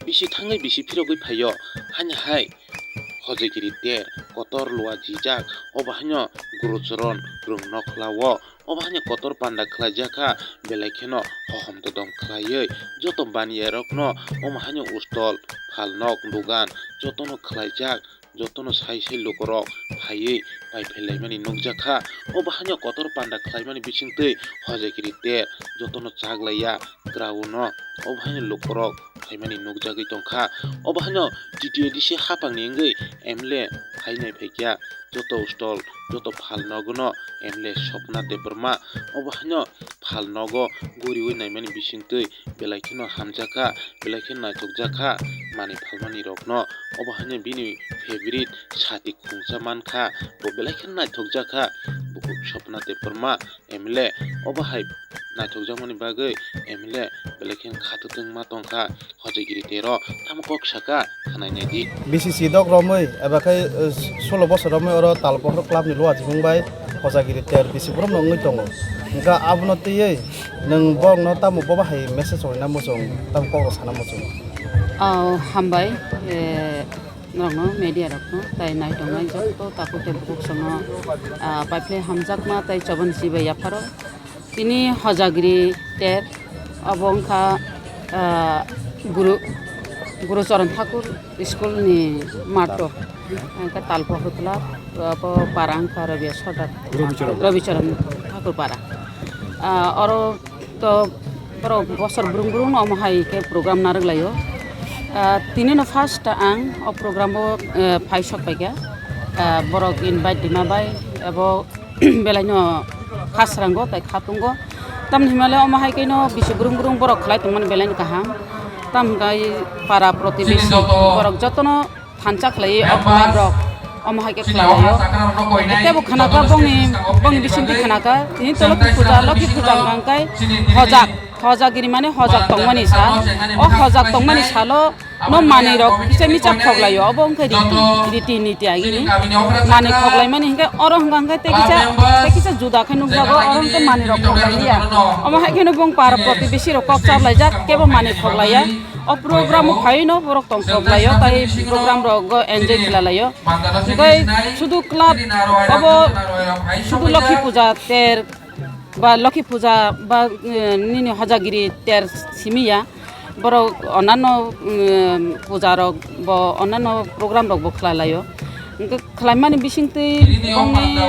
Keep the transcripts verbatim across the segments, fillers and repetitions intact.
bisi thangwi bisi phirogwi phaio. Haino hai hojagiri ter kotor lua jijak, obo haino Gurucharan rwng nokhlao, obo haino kotor panda khlaijakha, belai kheno hohom todong khlaiwi joto baniyarokno omo haino ustol, phalnok, dugan jotono khlaijak. Jotono sai sai lukurok phaiwi pai phailaimani nukjakha. Obo haino kotor panda khlaimani bisingtwi hojagiri ter jotono chaklaiya kwraono obo haino lukurok phaimani nukjagwi tongkha. Obo haino T T A D C hapangni wngwi M L A hai nai phaikha. Joto stall, joto phalnogono M L A Swapna Debbarma obo haino phalnogo guriwi naimani bisingtwi belai kheno hamjakha, belai kheno naithokjakha manwi phalmani rokno. Obo haino bini favorite sati khungsa mankha, bo belai kheno naithokjakha. Bukhuk Swapna Debbarma M L A obo hai naithokjakmani bagwi M L A belai kheno khatutwng ma tongkha. Hojagiri tero tamo kok saka khwnai nai di. B C C dok romwi eba khe, eh, solo bosor romwi oro Talpokhor club ni luathimung bai Hojagiri ter bisi borok no wngwi tongo. Hwnkhe abono twiwi nwng borok no tamo bobo hai message rwna muchung, tamo kok rok sana muchung? Oh, hambai, eh, norokno media rokno tai naitongnai joto takhuk tei bukhuk songno, ah, paiphlai hamjakma tai chobon chibai yapharo. Tini Hojagiri ter, abo wngkha, ah, Guru, Guru Charan Thakur school ni mato. Wngkha Talpokhor Club, abo para wngkha Rabiya Sordar. Rabicharan. Rabicharan Thakur para. Ah, oro to borok bosor brung brung no omo hai khe program narwk laio. Ah, tini no first ang o program o, eh, phai sok paikha. Ah, borok invite rima bai abo belai no kha srango tai kha tungo. Tamni himale omo hai khe no bisi brung brung borok khlai tongmani belai no kaham. Tam hwnkhe para protibesi borok jotono thansa khlaiwi o club rok omo hai khe khlai laio. Tebo khna kha bongni, bongni bisingtwi khna kha tini to Lokhi puja, Lokhi puja hwnkha khe hojak, hojagiri mane hojak tongmani sal. O hojak tongmani salo no manwi rok kisa micha khok laio, obo wngkha riti, riti niti agini. Manwi khok laimani hwnkhe oro hwnkha hwnkhe tei kisa, tei kisa juda khe nukjago, oro hwnkhe manwi rok khok lai liya. Omo hai kheno bong para protibesi rok kok chap laijak, kebo manwi khok laiya. O program o phaiwi no borok tong khok laio, tai program rogo enjoy khlai laio. Hwnkhe sudu club obo sudu Lokhi puja ter ba Lokhi puja ba, eh, nini hojagiri ter simi ya. Borok onano, eh, puja rok bo onano program rok bo khlai laio. Hwnkhe khlaimani bisingtwi bongni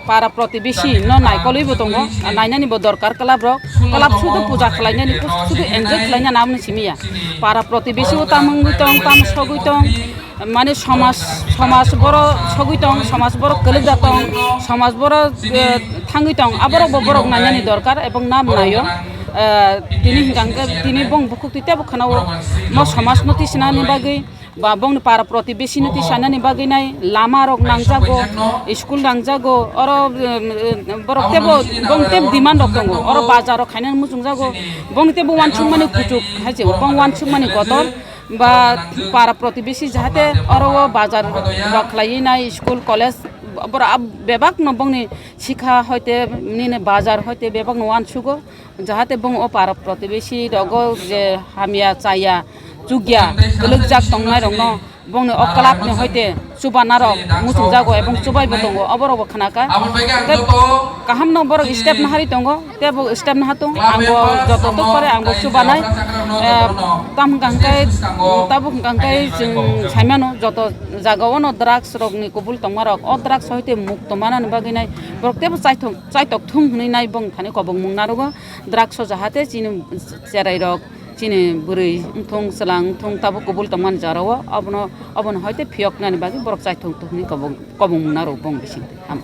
para protibesi no naikolwi bo tongo, nainani bo dorkar club rok, club sudu puja khlainani, sudu enjoy khlainani amoni simi ya. Para protibesi o tamo wngwi tong, tamo sogwi tong, mane somaj, somaj boro sogwi tong, somaj boro kwlwkda tong, somaj boro, eh, thangwi tong, aborok bo borok nainani dorkar ebong nam naio. Eh, tini hwnkha hwnkhe tini bong bukhuk twi tebo khwnao mo somaj no tisinani bagwi. Ba bongni para protibesi no tisanani bagwi nai lama rok nangjago, school nangjago, oro, em, em, borok tebo bong tebo demand rok tongo, oro bazar rok khainani muchungjago, bongni tebo uansukmani kuchuk hai se bong uansukmani kotor ba para protibesi jahate oro o bazar rok khlaiwi nai school college borok bebak no bongni sikha hoite nini bazar hoite bebak no uansugo. Jahate bong o para protibesi rogo je hamya chaya chukya kwlwkjak tongnai rokno bongni o club ni hoite chubana rok muchungjago ebong chubaibo tongo, oborokbo khnakha. Tei kahamno borok step nahari tongo, teibo step nahatung, angbo joto tok pore angbo chubanai. Eh, tam hwnkha hwnkhe, tabuk hwnkha hwnkhe chwng saimano joto jagao no drugs rokni kubul tongmarok, o drugs hoite mukto manani bagwi nai borok teibo chaithok, chaitok thung hwnwi nai bong thani kobongmung narogo. Drugs o jahate chini cherai rok, chini bwrwi wngthung, chwla wngthung, tabuk kubul tongmani jora o, obono, obono hoite phiyoknani bagwi borok chaithok thung hwnwi kobong, kobongmung narok bong bising twi. Ham.